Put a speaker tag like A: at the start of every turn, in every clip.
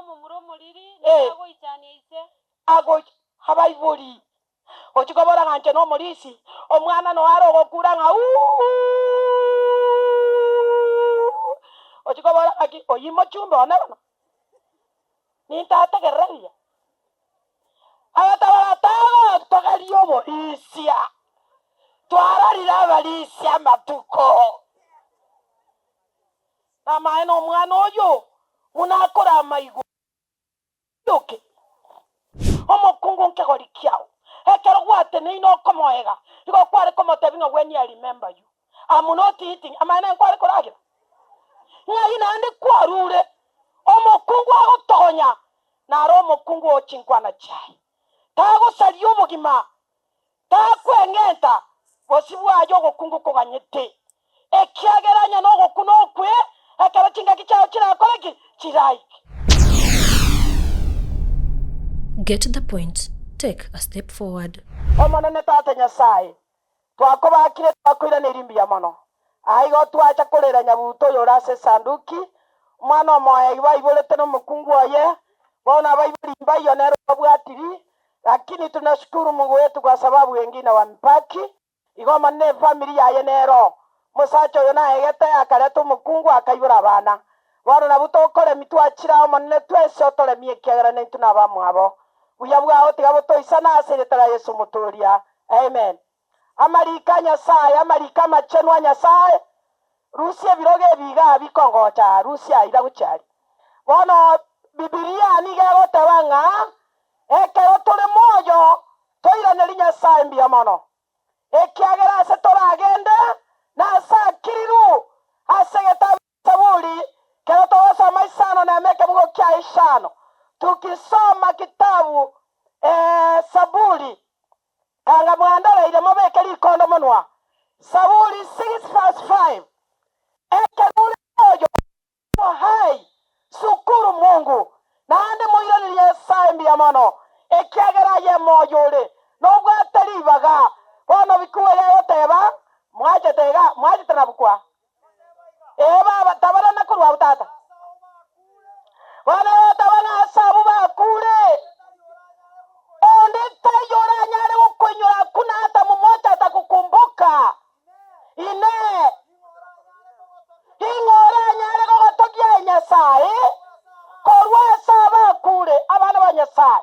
A: omomura omoriri,
B: Eh.
A: nigo agoichania ise.
B: Agoch abaibori. Gochia kobora ng'a inche nomorisia, omwana noyo are ogokura ng'a uuuuuuuuuu. Gochia kobora ng'aki, oyio mochumbe one bono, nintategerere buya. Agateba ng'a tagotogeria oborisia, twarorire abarisia amatuko. Namaene omwana oyo buna akorama igoro. Oke, omokungu nkegori kiao, ekero gwateneine okomoega, igo kware komotebia ng'a when I remember you, I'm not eating, amaene nkware koragera? Ng'ai naende kwarure? Omokungu agotogonya, naro omokungu o chinkwana chiaye. Tagosaria obogima Takweng'enta bosio bwaye ogokungu koganyete, ekiagera onye nogokuna okwe ekero chingaki chiao chirakore ki? Chiraike.
C: Get the point, take a step forward.
B: Omonene Tata Nyasae, twakobakire twakoiraneria mbuya mono. Aa igo twacha korera nyabuto oyore ase esanduki, omwana omoegi baiborete nomokungu oye, bono abaibori mbaiyo nere obabwatiri, Lakini tunashukuru Mungu wetu kwa sababu wengine wamepaki, igo Omonene efamiri yaye nero. Omosacha oyo naegete akareta omokungu akaibora abana. Bono nabwo tokoremi twachire aa Omonene twensi otoremie ekiagera naintwe nabamwabo. Buya bwao tiga botoisane ase erieta ria Yeso Omotoria. Amen. Amariko a Nyasae, amariko amachenu a Nyasae, rusia ebirogo ebi igaa bikongocha aa, rusia ira gochia aria. Bono Bibilia nigo egoteba ng'a ekero tore moyo toiranerie Nyasae mbuya mono, ekiagera ase toragende nase akiriru ase egetabu gia Saburi, kero togosoma isano nemo ekebugo kia isano, tukisoma kitabu eh, Saburi Anga mwandoreire mobeke rikondo monwa. Saburi 6 verse 5 Ekero ore moyo hai, sukuru Mungu, naende moiranerie Nyasae mbuya mono, ekiagera aye moyo ore nobwate ribaga. Bono bikuwe gegoteba, Mwachete iga, mwachete na bukwa. Ee baba, tabarana korwa abwo tata. Bono egoteba ng'a ase abwo bakure, onde taiyo oranyare gokoinyora hakuna hata mmoja atakukumbuka. Inee! Ing'o oranyare gogotogia aye Nyasae korwa ase abakure, abana ba Nyasae?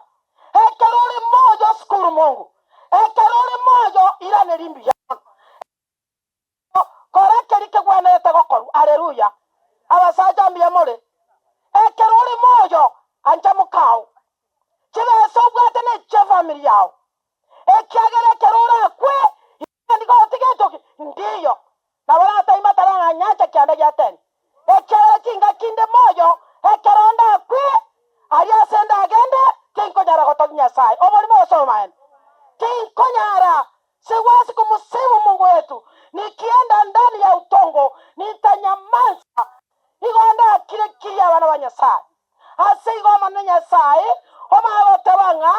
B: Ekero ore moyo shukuru Mungu, ekero ore moyo iraneria mbuya mono. Kora keria kegwenerete gokorwa. Aleluya! Abasacha mbuya more. Ekero ore moyo, ancha mokao. Chibesa obwate nechie family yao. Ekiagera ekero orakwe, nigo otigete oki? Ndiyo. Nabo rataibe matara ng'a nyancha kianda gia teni. Ekiagera chingaki inde moyo, ekero ndakwe, aria ase ndagende, tinkonyara gotogia Nyasae. Oborimo gose obomaene? Tinkonyara. Siwezi kumusifu Mungu wetu, nikienda ndani ya utongo nitanyamanza. Igo ndakire kiri abana ba Nyasae. Ase igo Omonene Nyasae omanye goteba ng'a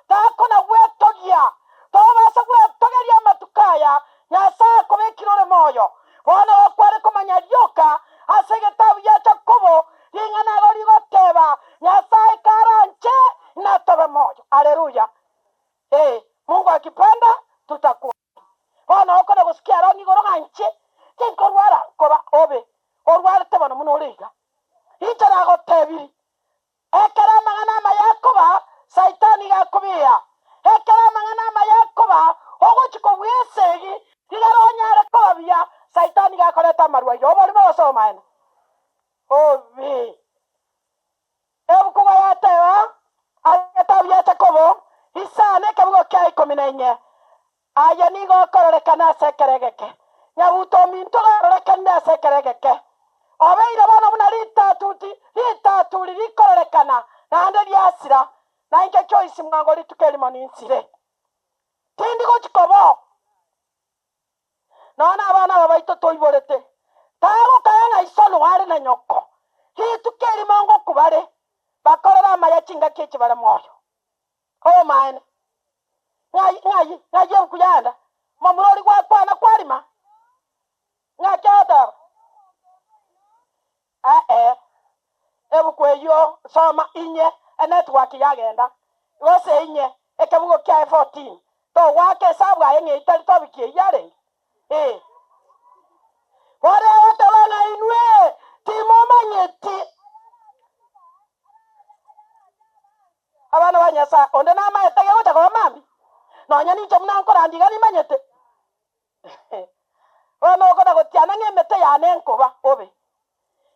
B: takona gwetogia, tobasa gwetogeria amatuko aya Nyasae akobekire ore moyo. Bono gokware komanya rioka ase egetabu gia Jakobo ring'ana igo rigoteba, Nyasae karanche natobe moyo. Aleluya! Ee, Mungu akipenda tutakuwa. Bono okona gosikia arong'e igoro ng'a inche tinkorwara nkoba obe orwarete bono buna ore iga. Inche nagotebiri, ekero amang'ana amaya akoba, Saitani iga akobiya. Ekero amang'ana amaya akoba, ogochia kobua esegi, rigere onyare koba buya, Saitani iga akoreta amarwaire. Oborimo gose obomaene? Obe. Ebuku yateba, Ase egetabu gia Jakobo, isano ekebugo kia ikomi na inye, Aye nigo okororekana ase ekero egeke, nyabuto ominto garorekanire ase ekero egeke. Obeire bono buna ritatuti, ritaturi rikororekana, naende riasira, na inche Joyce mwango rituko erimo ninsire. Tindi gochia koba oo. Nonya nabana aba baito toiborete, tagokaya ng'a iso noyo are na nyoko. Rituko erimo ngokwa bare, bakorere amaya chingaki echi bare moyo. Obomaene. Ng'ai, ng'ai, ng'ai ebuku yanda, momura oria gwakwana kwarima? Ng'aki agoteba? Ee. Ebuku eyio soma inye enetwork yagenda gose inye ekebugo kiaye 14 togoaka esabu aye ng'a etari topic eyio yarenge ee. Bono egoteba ng'a inwe timomanyeti. Abana ba Nyasae, onde namaete gegocha koba mambia? Nonya ninche buna nkorandia iga nimanyete. Bono okona gotiana ng'a emete yane nkoba bobe,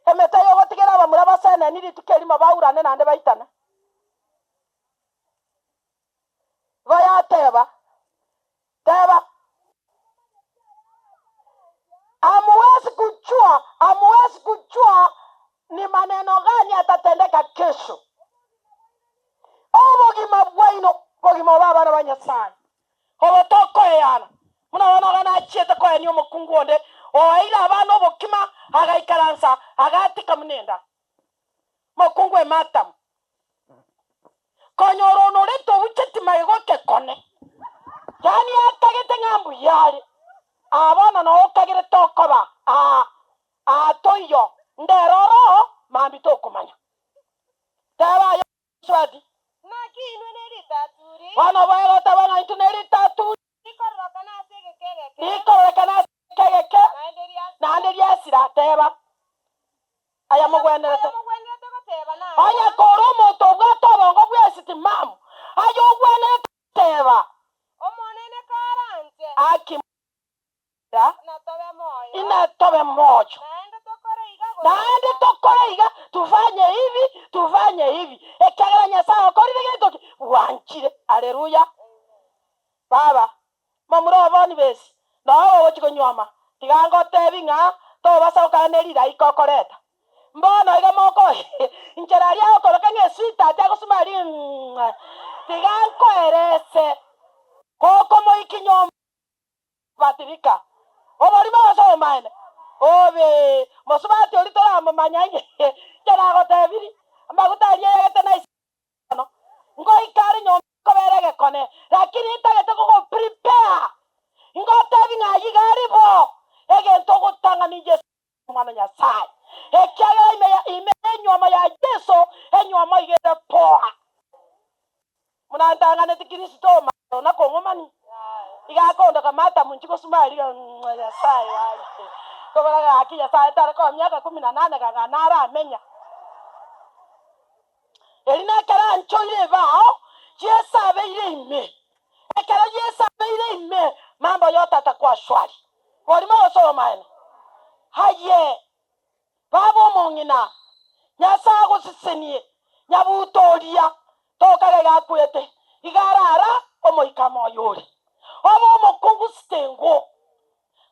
B: emete y'ogotigera abamura baseneni rituko erimo baurane naende baitane. Igo yateba, Teba, Hamuwezi kujua, hamuwezi kujua ni maneno gani yatatendeka kesho. Obogima bwaino, bogima obo abana ba Nyasaye, obo tokoeyana. Buna bono iga nachiete koenia omokungu onde oeire abana obokima, agaikaransa, agatika buna enda. Mokungu ematamu. Konyora onorete obucheti magega okekone, yaani atagete ng'a mbuya are, aa bono noo okagerete okoba aa, aa toiyo, ndero oroo, mambia tokomanya. Teba aye omosubati.
A: Naki inwe neritaturi.
B: Bono oboe goteba ng'a intwe neritaturi.
A: Rikororokana ase egeka egeke.
B: Rikororokana ase egeka egeke.
A: Naende riasira.
B: Naende riasira. Teba, Ayamogwenerete.
A: Ayamogwenerete goteba naya.
B: Onye kore omonto obwate obongo bw'esitimamu, aye ogwenerete goteba.
A: Omonene karanche.
B: Aki mbuya.
A: Inatobe moyo.
B: Inatobe moyo.
A: Naende tokore iga gose
B: Naende
A: iga.
B: tokore iga, tufanye hivi, tufanye hivi, ekiagera Nyasae okorire gento ki? Bwanchire. Haleluya. Baba, momura oo Bonifesi, noyo ogochia konyuoma, tiga ngotebi ng'a tobasa gokana ne rilaika okoreta. Mbono iga moko inchera aria agokoroka ng'a esweetheart agosuma aria ng'a tiga nkoerese gokomoikia nyomba batirika. Oborimo gose obomaene? Obe, mosubati oria toramomanya inche nagotebiri, amaguta aria eyagete na Bono ngoika are nyomba kobera egekone, lakini ntagete kogo prepare. Ngotebi ng'a ayio iga are bo, egento ogotang'ani Yeso Omwana o Nyasae, ekiagera ime ya ime y'enyuomo ya Yeso, enyuomo iga ere poa. Buna ntang'aneti Kristo omare na kong'omani, iga akondoka Martha monchi gosuma aria Nyasae wane. Kobora gaki Nyasae tare koa miaka kumi na nane gang'a naramenya. Eri nekero anchoire ebao, Yeso abeire ime. Ekero Yeso abeire ime, mambo yote atakuwa shwari. Borimo gose obomaene? Aye, baba omong'ina, Nyasae agosesenie, nyabuto oria, tokaga iga akwete, iga arara omoika moyo ore. Obe omokungu sitengo.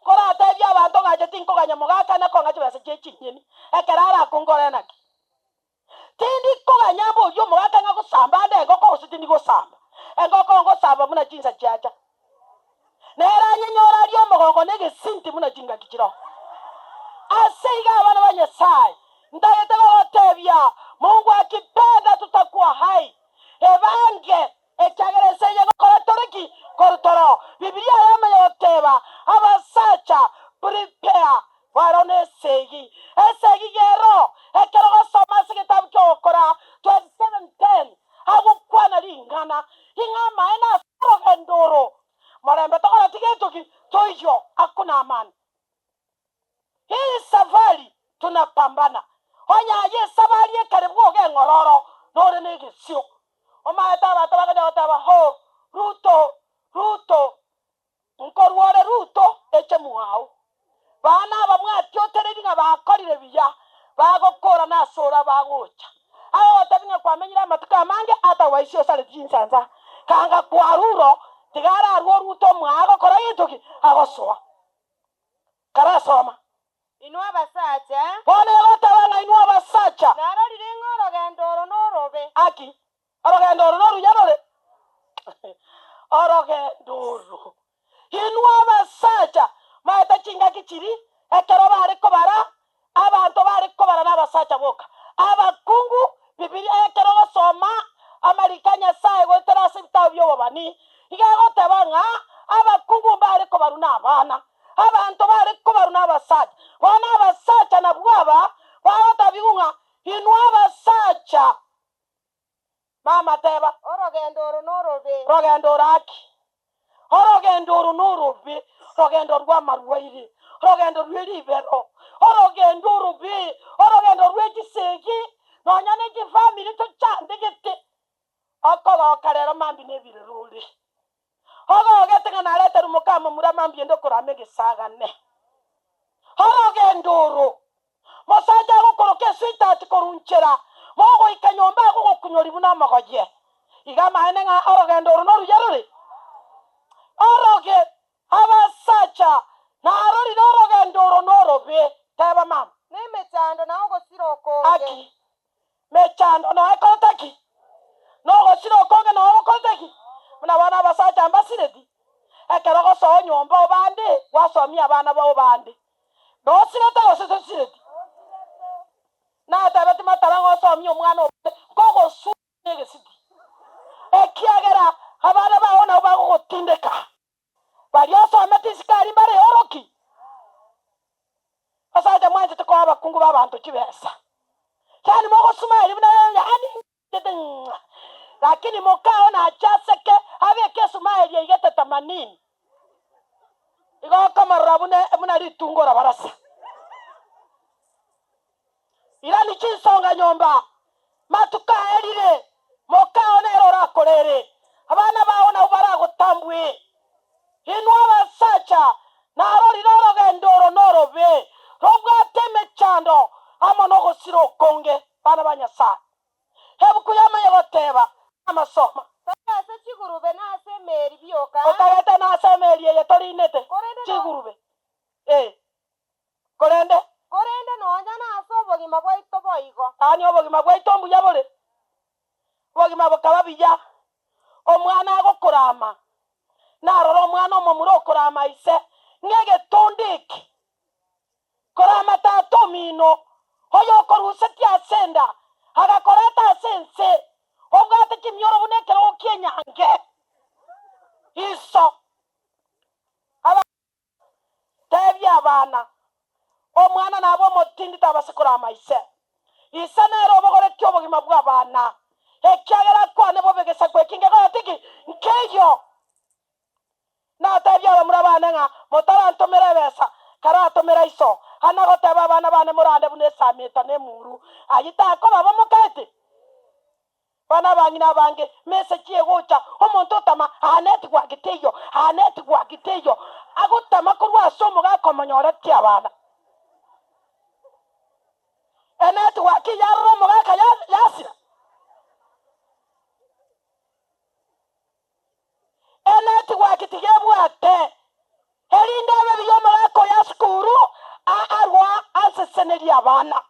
B: Nkoratebie abanto ng'a inche tinkoganya mogakane kong'a chibesa chie chinyeni, ekero arakongore naki? Tindi koganya mborie omogaka ng'a gosamba ande engoko gose tindi gosamba. Engoko ngosamba buna chinsa chiacha. Nere anyenyore arie omogongo na egesinti buna chingaki chiroo. Ase iga abana ba Nyasae, ntagete gogotebia, Mungu akipenda tutakuwa hai. Ebange, ekiagera ense eye ngokora tore ki? Korwa toro. Bibilia yamanya goteba, Abasacha, prepare Bono nesegi, esegi y'ero, ekero ogosoma ase egetabu ki'Ogokora 27:10, agokwana ring'ana, ing'a amaene ase orogendo oro, morembe tokoreti gento ki? Toiyo, hakuna amani. Hii safari tunapambana. Onye aye esabari ekare bwoga eng'ororo, nore negesio. Omaete abanto bakonya goteba, Ho, Ruto, Ruto, Nkorwa ore Ruto eche mwao. Bana aba mwatiotereiri ng'a bakorire buya, bagokorana asore abagocha. Agogotebi ng'a kwamenyire amatuko amange otherwise osareti chinsansa. Kanga kwarure oo, tiga ararue Ruto omwao agokora gento ki? Agosoa. Karasoma.
A: Inwe abasacha.
B: Bono egoteba ng'a inwe abasacha.
A: Narorire ng'a orogendo oro norobe.
B: Aki, orogendo oro noruya rore? Orogendo oro. Inwe abasacha, maete chingaki chiria ekero bare kobara, abanto bare kobara nabasacha boka. Abakungu, Bibilia ekero ogosoma amariko a Nyasae goetera ase ebitabu bi'obobani, iga egoteba ng'a abakungu mbare kobarwa nabana. Abanto bare kobarwa nabasacha. Bono abasacha nabwo aba bagotebiwa ng'a, Inwe abasacha. Mama teba.
A: Orogendo oro norobe.
B: Rogendo oro aki? Orogendo oro norobe, rogendo rw'amarwaire, rogendo rwe ribero, orogendo orobe, orogendo rwe chisegi, nonya ne chifamiri tochandegete. Okogoka rero mambia nebirero ore. Ogogete ng'a nareterwe mokamomura mambia ende okorama egesagane. Orogendo oro, mosacha agokoroka esweetheart korwa nchera, mogoika nyomba agogokunyori buna omogoye. Iga amaene ng'a orogendo oro noruya rore? Oroge, abasacha, narorire orogendo oro norobe. Teba mama.
A: Nemechando na ogosira okonge.
B: Aki, Mechando noe ekorete ki? Nogosira okonge noe gokorete ki? Buna bono abasacha mbasireti, ekero ogosoa nyomba obande, gwasomia abana bao bande. Nosirete gose tosireti? Natebeti matara ng'a osomie omwana obande, nkogoswa negesiti, ekiagera abana bao nabo bagogotindeka. Baria osomete isiko aria mbare oroki? Abasacha mwanchete koa abakungu b'abanto chibesa, yaani mogosmile buna yaani ng'a lakini mokao nache aseke abeke esmile yaigete themanini. Igo okomorora buna buna ritungo rabarasa. Irani chinsonga nyomba, matuko aerire, mokao nere orakorere, abana bao nabwo baragotambwe. Inwe abasacha, narorire orogendo oro norobe, robwate emechando amo nogosira okonge, bana ba Nyasae. Ebuku yamanya goteba, Amasoma.
A: Tari ase chigurube na ase emeri bioka.
B: Otagete nase emeri eye torinete chigurube, ee. Korende.
A: Korende nonya nase obogima bwaito boigo.
B: Yaani obogima bwaito mbuya bore, obogima bokaba buya, omwana agokorama, narora omwana omomura okorama ise, ng'a egetondo eke, korama tata omino, oyokorusetie ase enda, agakoreta ase ense, obwate chimioro buna ekerogo ki'enyange, iso. Aba. Tebia abana, Omwana nabe omotindi tabase korama ise. Ise nere obogoretie obogima bw'abana, ekiagera akwane bobe gesaku eki ngegoete ki? Nkeiyo. Natebie abamura bane ng'a motarantomera ebesa, karatomera iso, ana goteba abana bane morande buna esameta na emuru, ayio takoba bomokaete? Bono abang'ina abange message egocha, omonto otama aa network teiyo, aa network teiyo, agotama korwa ase omogaka omonyoreti abana. Enetwork yarora omogaka yasira. Enetwork tiga ebwate, erinde ebe buya omogaka oyo asukuru arwa ansesenerie abana.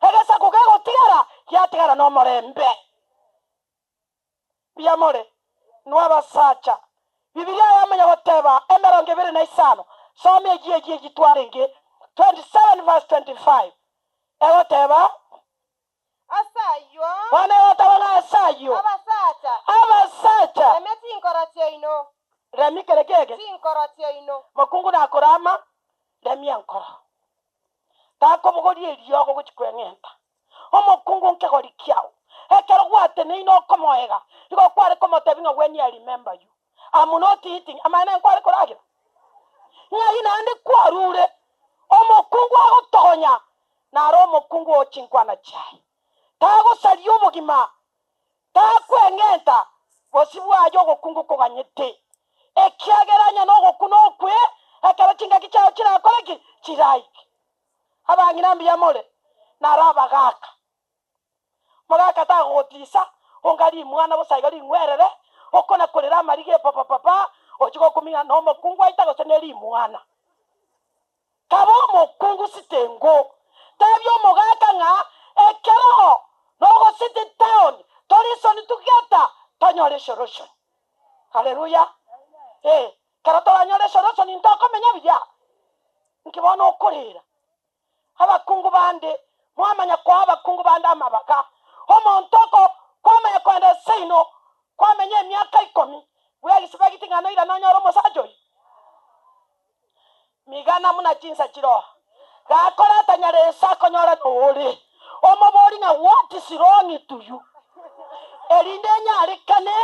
B: Egesaku kegotigara giatigara nomorembe. Mbuya more, inwe abasacha. Bibilia yamanya goteba emerongo ebere na isano, soma eyio eyio eyio twarenge, 27 verse 25, egoteba.
A: Ase ayio.
B: Bono egoteba ng'a ase ayio.
A: Abasacha.
B: Abasacha.
A: Remia chinkoro chiaino.
B: Remia kere kege.
A: Chinkoro chiaino.
B: Mokungu nakorama, remia enkoro. Takobogoria eriogo gochia kweng'enta. Omokungu nkegori kiao, ekero gwateneine okomoega, igo kware komotebia ng'a when I remember you, I'm not eating, amaene nkware koragera? Ng'ai naende kwarure? Omokungu agotogonya, naro omokungu oo chinkwana chiaye. Tagosaria obogima, takweng'enta, bosio bwaye ogokungu koganyete. Ekiagera onye nogokuna okwe, ekero chingaki chiao chirakore ki? Chiraike. Abang'ina mbuya more, naro abagaaka. Mogaka tagogotisa, onga rimwana bosa iga ring'werere, okona korera amariga epapapapa, ochie gokumia ng'a nomokungu aita gose ne rimwana. Kaba omokungu sitengo, tebia omogaka ng'a ekerogo nogositi town torisoni together tonyore esolution. Haleluya! Ee, ekero toranyore esolution ntokomenya buya. Nki bono okorera? Abakungu bande mwamanya koa abakungu bande amabaga. Omonto oko kwamanya koenda seino kwamenya emiaka ikomi, bwegisibegiti ng'a noirane onyore omosacha oyio. Migana buna chinsa chiroa, gakoreta nyarense akonyore nore, omobori ng'a what is wrong to you? Erinde enyarekane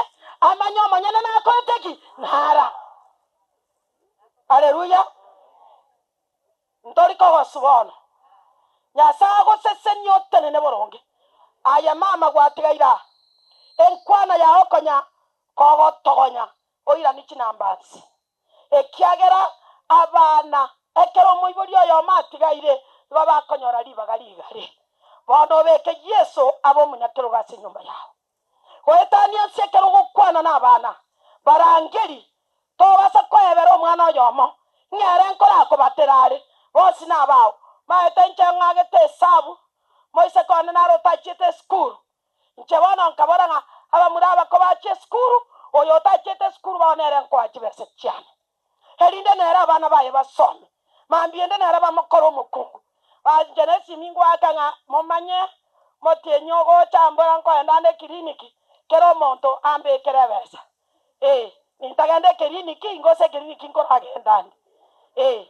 B: amanye omonyene nakorete ki? Nara. Haleluya! Ntori kogoswa bono. Nyasae agosesenie otenene boronge. Aye mama gwatigaire aa, enkwana yao konya kogotogonya oiranie chinamba nse. Ekiagera abana, ekero omoibori oyomo atigaire, igo bakonyora ribaga rigare. Bono obeke Yeso abe omonyakerogo ase enyomba yao. Goetania ense ekero ogokwana nabana, barangeri, tobasa koebera omwana oyomo, ng'a ere nkorakobatera are, bonsi nabao. Maete inche ng'agete esabu, moiseke one naro otachiete esukuru, Inche bono nkabora ng'a abamura aba kobachia esukuru, oyo otachiete esukuru bono nere nkoa chibesa chiane, erinde nere abana baye basome. Mambia ende nere bamokore omokungu. Bas inche nesimi ngoaka ng'a momanye motienyi ogocha mbora nkoenda ande ekiriniki, kera omonto ambekere ebesa. Ee, nintagenda ekiriniki gose ekiriniki nkoragenda ande. Ee.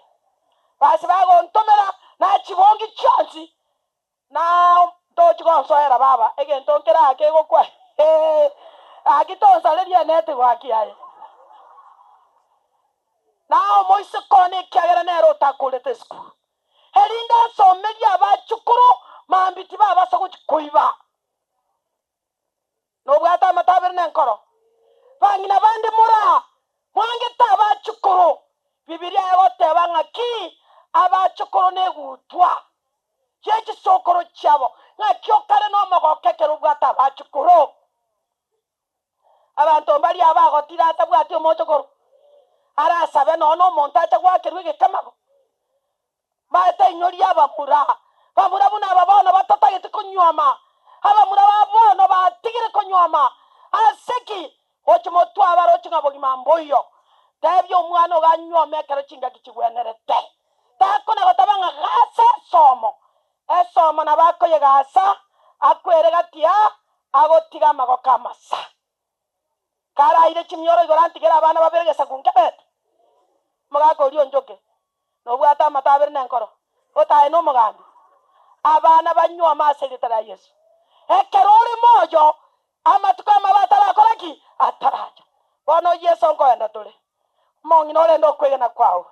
B: Bas bagontomera nachibongi chionsi. Na tochi gonsoera baba egento nkere aa kegokwa hee gaki tonsarerie enetwork aye. Na omoiseke one ekiagera nere otakorete esukuru, erinde ansomerie abachukuru mambia tibabasa gochia koiba. Nobwate amato abere nenkoro. Bang'ina bande moraa, mwangete abachukuru. Bibilia egoteba ng'aki abachukuru negutwa ye chisokoro chiabo, ng'aki okare nomogooko ekero obwate abachukuru. Abanto mbaria abagotira atabwati omochokoro, arasabe nonya nomonto acha goakerwa egekamago. Maete inyoria abamura, bamura buna aba bono batatageti konyuoma, abamura ba bono batigire konyuoma. Ase ki? Gochia motwe abaroche ng'a bogima mboiyo. Tebia omwana ogo anyuome ekero chingaki chigwenerete. Takona goteba ng'a gasa esomo. Esomo nabo akoyegasa, akwere gati aa, agotiga amagoko amasa. Karaire chimioro igoro antigere abana babere gesaku nkebete. Omogaka oria onchoke, nobwate amato abere nenkoro, otae nomogambi. Abana banyuome ase erieta ria Yeso. Ekero ore moyo, amatuko amabe atarakora ki? Ataracha. Bono Yeso nkoenda tore. Omong'ina orende okwegena kwao.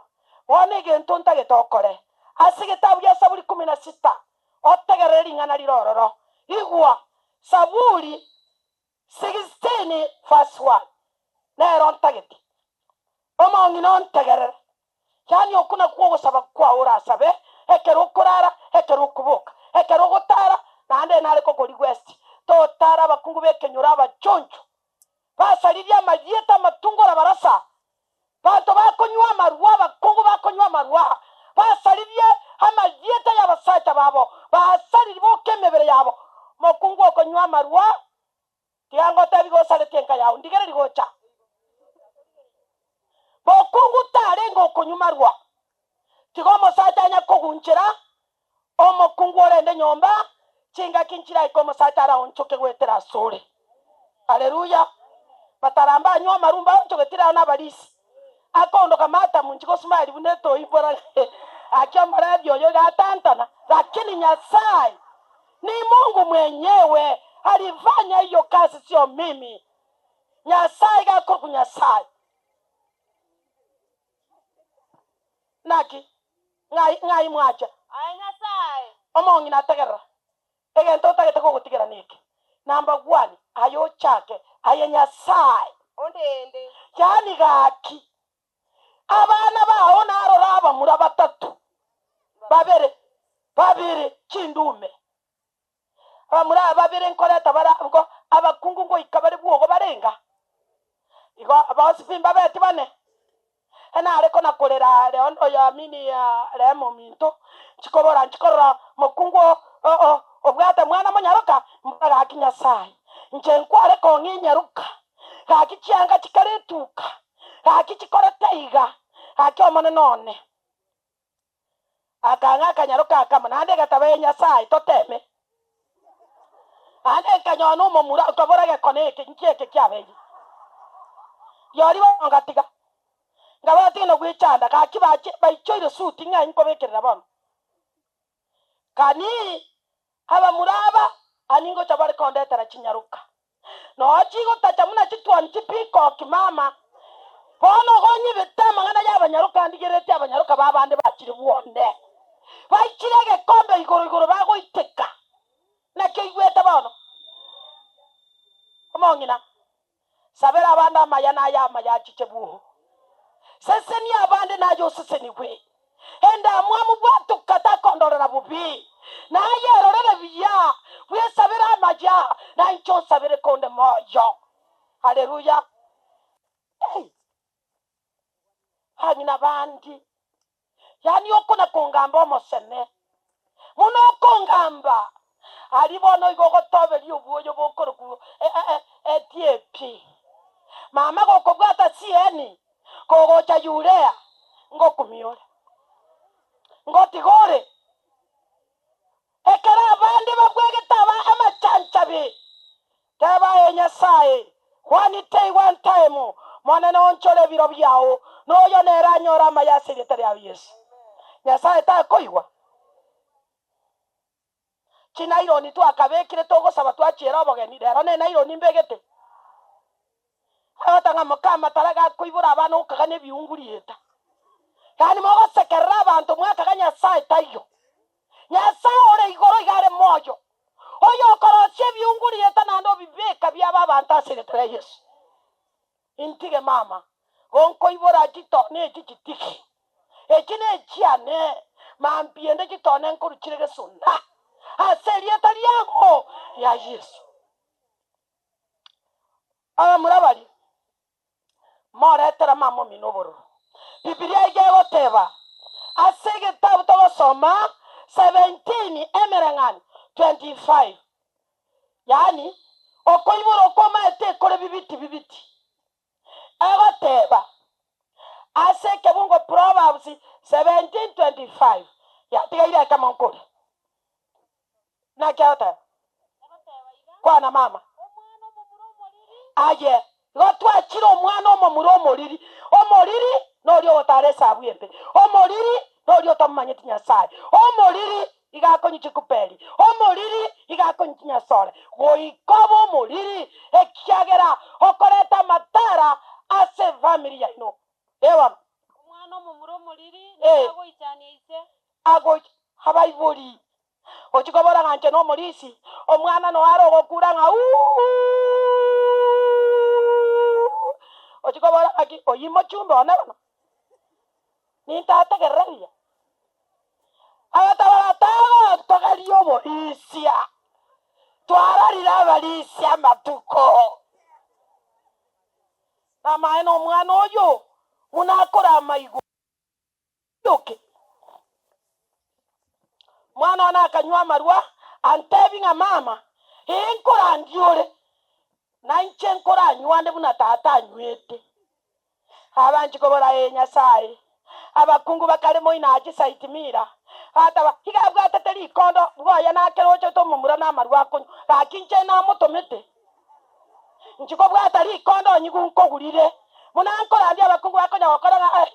B: Bono egento ntagete okore. Ase egetabu gia Saburi kumi na sita, otegerere ring'ana rire ororo. Igwa, Saburi 16 verse 1, nero ntagete omong'ina ontegerere, yaani okwo nakwo ogosaba kwao orasabe ekero okorara, ekero okoboka, ekero ogotara, naende nare kokorigwesti, totara abakungu b'ekenyoro abachoncho, basaririe amarieta amatungora barasa, banto bakonywa amarwa, abakungu bakonywa amarwa, basaririe amarieta y'abasacha babo, basaririe boka emebere yabo. Omokungu okonywa amarwa Tiga ngotebi gosaretie enka yao, ndigererie gocha. Mokungu tarenge okonywa marwa. Tiga omosacha anya kogunchera omokungu orende nyomba, chingaki nchiraike omosacha araonchoke goetera asore. Haleluya! Bataramba anywe amarwa mbaonchogeti rero nabarisi. Akoondoka matamu nchi gosmile buna etoi mbora gaki omorebi oyo iga atantana, lakini Nyasaye ni Mungu mwenyewe alifanya hiyo kazi sio mimi. Nyasaye iga akorokwa Nyasaye. Naki? Ng'ai ng'ai mwacha?
A: Aye Nyasaye.
B: Omong'ina ategerera. Egento ntagete kogotigera neke, Number one, aye ochake, aye Nyasae.
A: Ondende.
B: Yaani gaki, abana bao narora abamura batato, babere, babere chindume. Abamura aba babere nkoreta bare nko abakungu ngoika bare bwogo barenga. Igo bonsi pi mbabeti bane. Nare kona-korera are onde oyoamini remo ominto, nchikobora nchikorora mokungu obwate mwana monyaroka, mbora gaki Nyasae, inche nkware kong'a enyaroka, gaki chianga chikare etuka, gaki chikorete iga, gaki Omonene one. Akang'a akanyaroka akamo, naende egataba, Ee Nyasae, toteme. Naende nkanyora nomomura, nkabora, Egekone eke nki eke kiabeire? Rirorio bono ngatiga, nkabora, Tiga nogwechanda, gaki bache baichoire suti ng'ai nkobekerera bono? Kani abamura aba ani ngocha bare kondetera chinyaroka. Noo chigotacha buna chitwani chipikoki mama. Bono ogonyibete amang'ana y'abanyaroka ndigereretie abanyaroka b'abande bachire bwone. Baichire egekombe igoro igoro bagoiteka. Naki oigwete bono? Omong'ina, sabera abande amaya na aye amaya achiche bwoo. Sesenia abande naye osesenigwe. Endamwamu bwatuka takondorera bobe, na aye erorere buya, bwesabere amaya, na inche onsabere konde moyo. Haleluya! Ei! Bang'ina bande, yaani okona kongamba omoseme, buna okongamba, aria bono igo ogotoberia obwoyo bokorokwa etiepi. Mama gokobwata CN, kogocha Yurea, ngokumia ore, ngotiga ore. Ekero abande babwegete aba amachanchabe, teba aye Nyasae, one day one time, Monene onchore ebiro biao, na oyo nere anyore amaya ase erieta riao Yeso. Nyasae takoigwa chinaironi twakabekire togosaba twachiera obogeni, rero nenaironi mbegete. Agoteba ng'a moka amatara gakoibora abana okagania ebiungu rieta. Yaani mogosekerera abanto mwakaga Nyasae taiyo. Nyasae ore igoro iga are moyo, oyokorosia ebiungu rieta naende obibeka biabe abanto ase erieta ria Yeso. Intige mama, gonkoibora chitone echi chitigi. Echi nechiane, mambia ende chitone nkoru chire gesona ase erieta riang'o ria Yeso. Abamura baria, moretere mama omino obororo. Bibilia iga egoteba ase egetabu togosoma 17 emereng'anio 25, yaani okoibora okwo omaete ekore bibiti bibiti. Egoteba ase ekebungo Proverbs 17:25, yatigaire ekemo nkore. Naki agoteba? Kwana mama. Aye, igo twachire omwana omomura omoriri. Omoriri noria ogotara esabu embe. Omoriri noria otamomanyeti Nyasae. Omoriri iga akonywa chikuperi. Omoriri iga akonywa chinyasore. Goika obe omoriri ekiagera okoreta amatara ase efamiri yaino. Ee bono.
A: Omwana omomura omoriri
B: Ee.
A: nigo agoichania ise.
B: Agocha abaibori Gochia kobora ng'a inche nomorisia, omwana noyo are ogokura ng'a uuuuuuuuh. Gochia kobora ng'aki, oyio mochumbe one bono, nintategerere buya. Agateba ng'a tagotogeria oborisia, twarorire abarisia amatuko. Namaene omwana oyio buna akorama igoro. Oke. Omwana one akanywa amarwa, antebi ng'a mama, ee nkorandia ore, na inche nkoranywane buna tata anywete. Abanchi kobora, Ee Nyasae, abakungu bakare moino aa chisaiti mira, bataba, iga abwatete rikondo, bwoye nakerochete omomura namarwa akonywa, gaki inche namotomete. Inchi kobwata rikondo onyigu nkogurire, buna nkorandia abakungu bakonya gokora ng'a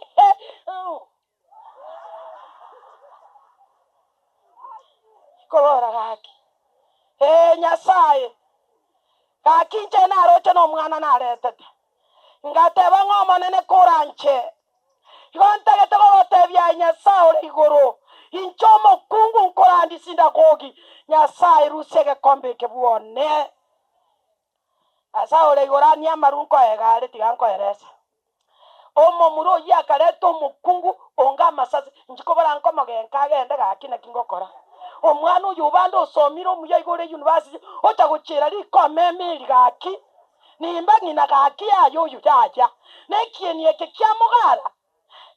B: Kobora gaki, Ee Nyasae, gaki inche naroche nomwana naretete, ngateba ng'a Omonene koranche, igo ntagete gogotebia aye Nyasae ore igoro, inche omokungu nkorandie sindagogi, Nyasae rusia egekombe eke bwone. Nyasae ore igoro anie amaru nkoega are, tiga nkoerese. Omomura oyio akareta omokungu onga amasase, inche kobora nkomogenka agende gaki naki ngokora. Omwana oyo obande osomire omuya iga ore university, ocha gochiera rikome emeri gaki, nimba ng'ina gaki yaya oyo yaya. Nekieni eke kiamogara,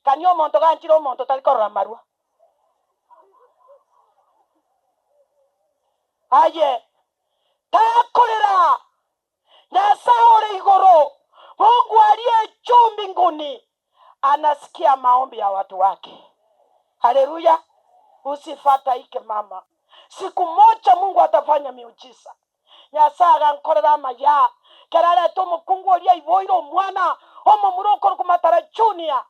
B: kani omonto ganchire omonto tari korora amarwa. Aye, takorera Nyasae ore igoro, Mungu aliye juu mbinguni, anasikia maombi ya watu wake. Haleluya! Usifadhaike mama, siku moja Mungu atafanya miujiza. Nyasae agankorera amaya, kero arete omokungu oria aiboire omwana omomura okorokwa Matara Junior.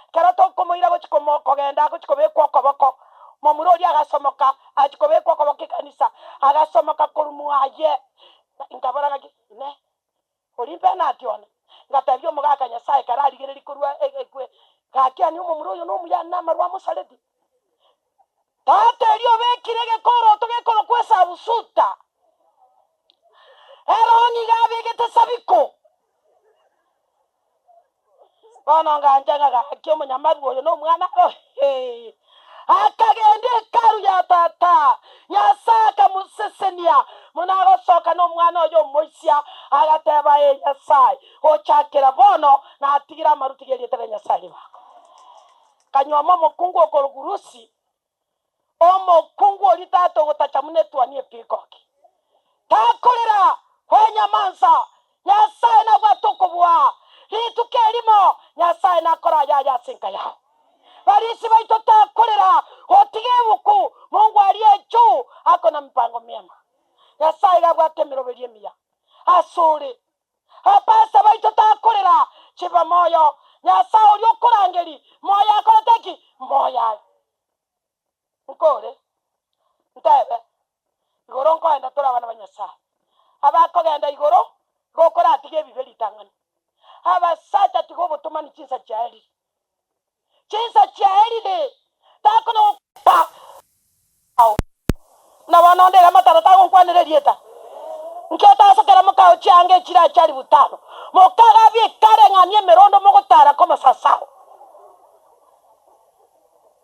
B: Ekero tokomoira gochia komo kogenda agochia kobekwa okoboko, momura oria agasomoka achia kobekwa okoboko ekanisa, agasomoka korwa mwaye. Nkabora ng'aki, Inee! Oria Benati one, ngatebia omogaka Nyasae kararigererie korwa ekwe, gaki ani omomura oyo nomuya namarwa amosareti. Tata eria obekire egekoroto gekorokwa esabusuta, erong'i iga abegete sabiko. Bono ngancha ng'a gaki omonyamarwa oyo nomwana oye. Akagenda hekalu ya tata, Nyasae akamosesenia buna agosoka nomwana oye omoisia, agateba, Ee Nyasae, gochakera bono natigire amaruti g'erieta ria Nyasae ribaga. Akanyuoma omokungu okorokwa Rusi, omokungu oria tata ogotacha buna etuoni epikoki. Takorera kwenyamansa, Nyasae nabwate okobua. Rituko erimo Nyasae nakore ayaye ase enka yao. Barisi baito takorera gotiga ebuku, Mungu aliye juu ako na mipango miema. Nyasae iga abwate emeroberio emiya asore. Abapastor baito takorera chiba moyo, Nyasae oria okorangeri moyo akorete ki? Moyo are. Nkore ntebe igoro nkoenda tore abana ba Nyasae. Abakogenda igoro igo okoratiga ebibe ritang'ani. Abasacha tiga obotomani chinsa chiaerire. Chinsa chiaerire takona gokwa ao. Buna bono onde iga mataro tagonkwanera erieta. Nki otasokera mokao chianga echire achari butano, mokagabia ekareng'ania emerondo mogotara komasasao.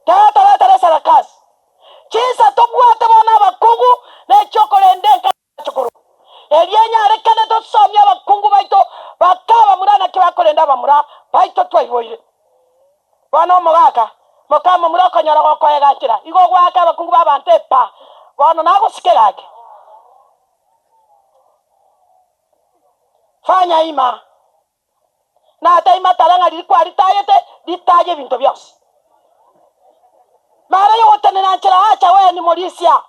B: Tata retera esarakasi. Chinsa tobwate bono abakungu nechiokorenda enka y'abachukuru. Erio enyarekane tosomie abakungu baito bake abamura naki bakorenda abamura baito twaiboire. Bono omogaka, moka momura okonyora gokoeganchera, igo ogoaka abakungu b'abanto epa, bono nagosike gake. Fanya ima. Nataima tara ng'a riria kwaritayete, ritaye ebinto bionsi. Mara y'ogotenena nchera acha wee nimorisia.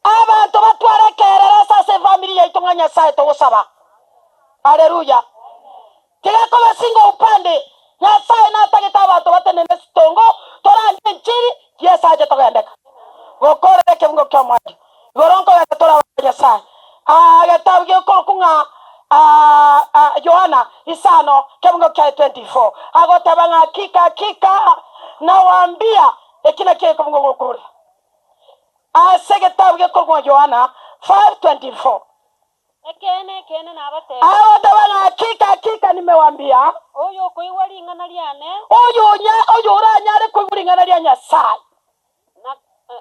B: Abanto batware ekerero ase ase efamiri yaito ng'a Nyasae togosaba. Haleluya. Tiga koba singa upande. Nyasae natagete abanto batenene sitongo torandie enchiri Yeso ache togendeka. Gokorera ekebungo ki'omoerio. Igoro nkogenda tore abana ba Nyasae. Egetabu gekorokwa ng'a Yohana isano kebungo kiaye 24 agoteba ng'a hakika hakika nawaambia, eki nakio ekebungo gokorera ase egetabu gekorokwa ng'a Yohana 5:24.
A: Ekeene, ekeene, nabatebirie.
B: Agoteba ng'a hakika, hakika nimewambia.
A: Oyo okoigwa ring'ana riane.
B: Oyo oranyare koigwa ring'ana ria Nyasae.
A: Na,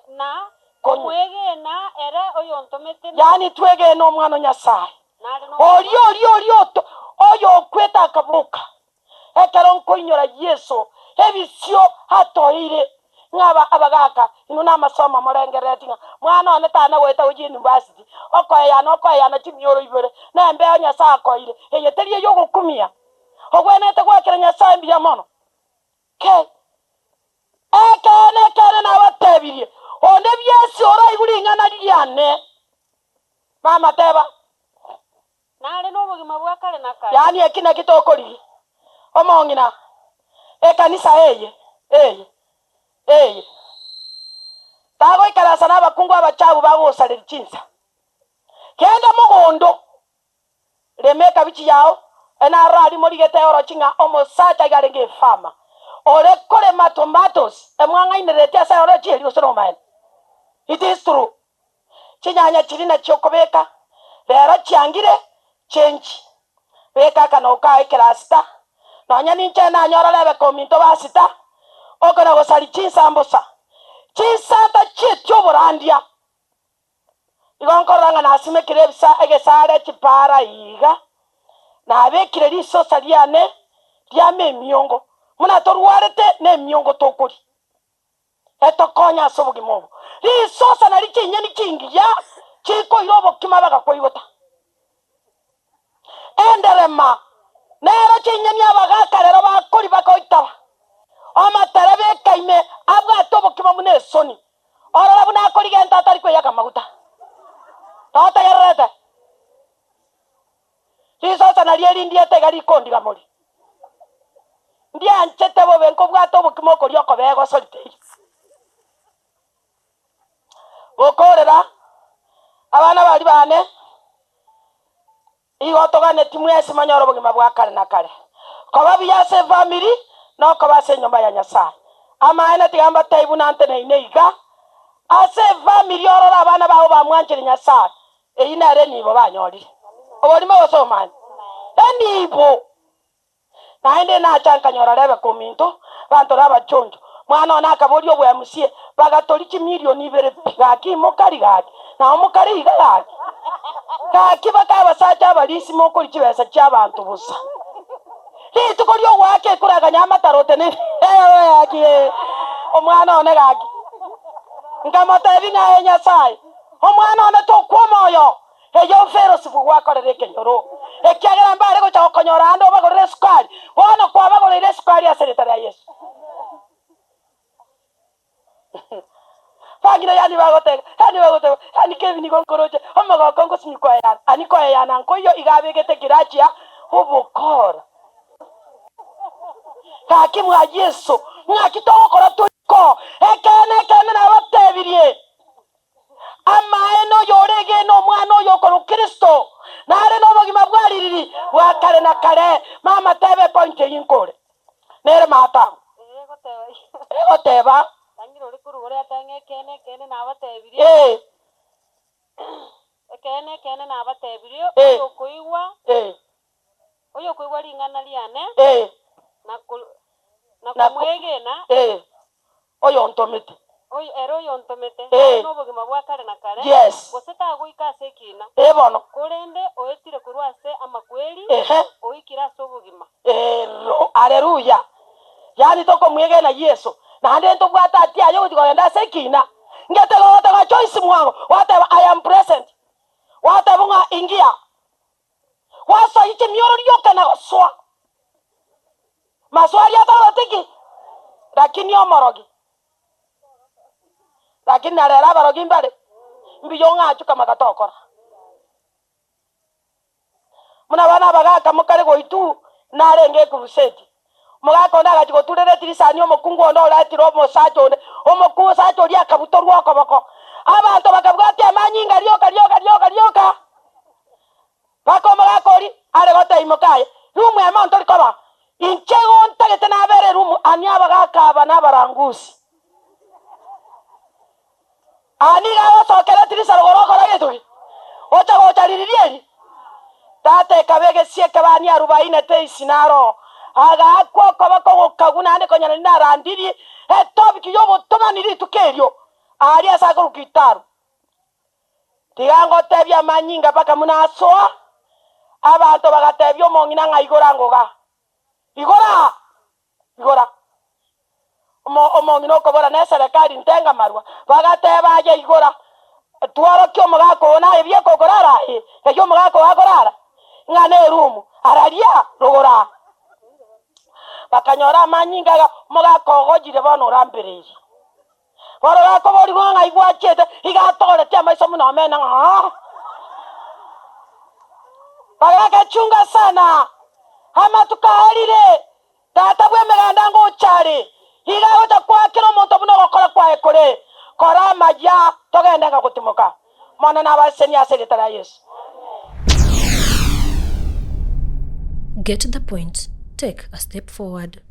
A: na komwegena ere oyontomete.
B: Yaani twegene Omwana o Nyasae,
A: Nare nobogima.
B: oria oria oria oto oyo okwete akaboka. Ekero nkoinyora Yeso, ebisio atoeire, ng'a aba abagaka inwe namasomo morengerereti ng'a mwana one tana goeta gochia university, okoeyana okoeyana chimioro ibere, nembeo Nyasae akoeire, eye teri eyogokumia. Ogwenerete goakera Nyasae mbuya mono. Kei. Ekeene, ekeene, nabatebirie, onde bwensi oraigwe ring'ana riane, mama teba.
A: Nare nobogima bwa kare na kare.
B: Yaani eki naki tokorigia, omong'ina, ekanisa eye, eye, eye. Tagoikaransa nabakungu abachabu bagosareria chinsa. Genda mogondo, Rema ekabichi yao, enaroro aria morigete oroche ng'a omosacha iga arenge efarmer ore korema tomatoes emwang'ainereretie ase oroche eria gose nomaene. It is true. Chinyanya chiria nachio okobeka rero chiangire change. Beka akanwa kao ekerasita nonya ninche nanyora Rebecca ominto basita okona gosaria chinsambusa. Chinsanta chietio oborandia. Igo nkorora ng'a nasimekire ebisa egesare chipaara iga, nabekire risosa riane riame emiongo, buna torwarete nemiongo tokoria, etokonye ase obogima obo. Risosa nario chinyeni chingiya chikoira obokima bagakoigota. Enderema nero chinyeni abagaaka rero bakoria bakoitaba. Omoterebe ekaime abwate obokima buna esoni, Orore buna akorigia gento atari kweyaka amaguta. Totegererete? Risosa nario eri ndiete iga rikondiga mori. Ndianchete bobe nkobwata obokima okoria okobee gosori teiyo. Gokorera abana baria bane. Igo toganeti mwensi monyore obogima bwa kare na kare, koba buya ase efamiri na okoba ase enyomba ya Nyasae. Amaene tiga mbatebie buna nteneine iga, ase efamiri orore abana bao bamwanchire Nyasae, eyio nere enibo banyorire. Oborimo gose obomanyi? Enibo! Naende nacha nkanyora Rebeka ominto, bantore abachoncho. Mwana one akaboria obwemusie, bagatoria chimilioni ibere pi, gaki mokari gaki, nao mokare iga gaki. Gaki baka abasacha abarisi mokoria chibesa chi'abanto bosa. Rituko ri'ogoaka ekura akanya amataro otenene, gaki ee, omwana one gaki. Nkamotebia ng'a aye Nyasae, omwana one tokwa omoyo, Eyio Ferosi gwakorera ekenyoro, ekiagera mbare gocha gokonyora aande obagorere esukari, bono kwabagoreire esukari ase erieta ria Yeso. Bang'ina yaani bagoteba, yaani bagoteba, yaani Kevin igo nkoroche, omogoko ngosinyi koeyana, ani koeyana nkoiyo iga abegete ekirachi ya obokora. Gaki mwa Yeso, ng'aki togokora toriko? Ekeene, ekeene nabatebirie. Amaene oyoregene Omwana oyo okorwa Kristo, nare nobogima bwa ririri bwa kare na kare. Mama teba epoint eyio nkore. Nere Martha egoteba. Ee. Ee. Ee.
A: Oyokoigwa ring'ana riane,
B: Ee.
A: na ko- na
B: Na ko-
A: komwegena,
B: Ee. Oyontomete.
A: oyo ere oyontomete,
B: Ee.
A: are nobogima bwa kare na kare,
B: Yes.
A: gose tagoika ase ekiina,
B: Ee bono.
A: korende oetire korwa ase amakweri,
B: Ehe.
A: oikire ase obogima.
B: Ero. Aleluya. Yaani tokomwegena Yeso, naende ntobwate ati aye ogochia kogenda ase ekiina. Ngete gogoteba Joyce mwango, gwateba I am present. Gwateba ng'a ingia. Gwasoyia chimioro rioka na gosoa. Maswali ataroreti ki? Lakini omorogi. Lakini na rero abarogi mbare, mbuya ong'achuka amagata okora. Buna abana abagaka mokare goitu narenge ekrusedi. Omogaka onde agachia goturera etirisani omokungu onde oretire omosacha onde, omosacha oria akabutorwa okoboko. Abanto bakabwatia amanyinga rioka rioka rioka rioka. Mpaka omogaka oria are gotebia mokaye, Rumu emo ntori koba, inche igo ntagete nabere erumu ani abagaka aba nabarangusi. Aa nigo agosokera etirisa rogoro okora gento ki? Ocha gocha riria eri. Tata ekaba egesie ekebani arubaine teisi naro agaakwa okoboko gokagwa naende konya nari narandirie etopic y'obotomani rituko erio aaria ase akorokwa Gitaru. Tiga ngotebie amanyinga mpaka buna asoa, abanto bagatebia omong'ina ng'a igora ngoga. Igora! Igora! Omo, omong'ina okobora neserekari ntenga marwa, bagateba aye igora, tworokie omogaka oo naye bieka okorara aye, ng'ai omogaka oo akorara? Ng'a nerumu, araria, rogoro aa. Bakanyora amanyinga iga, omogaka ogochire bono orambereirie. Bono gakoborigwa ng'a ng'ai gwachiete, iga atogoretie amaiso buna omena ng'a aa. Bagachunga sana, amatuko aerire, Tata bw'emeganda ngocha are, iga agocha koa kera omonto buna ogokora kwaye kore. Kora amaya, togende ng'a gotimoka. Mono nabasesenie ase erieta ria Yeso.
C: Get the point, take a step forward.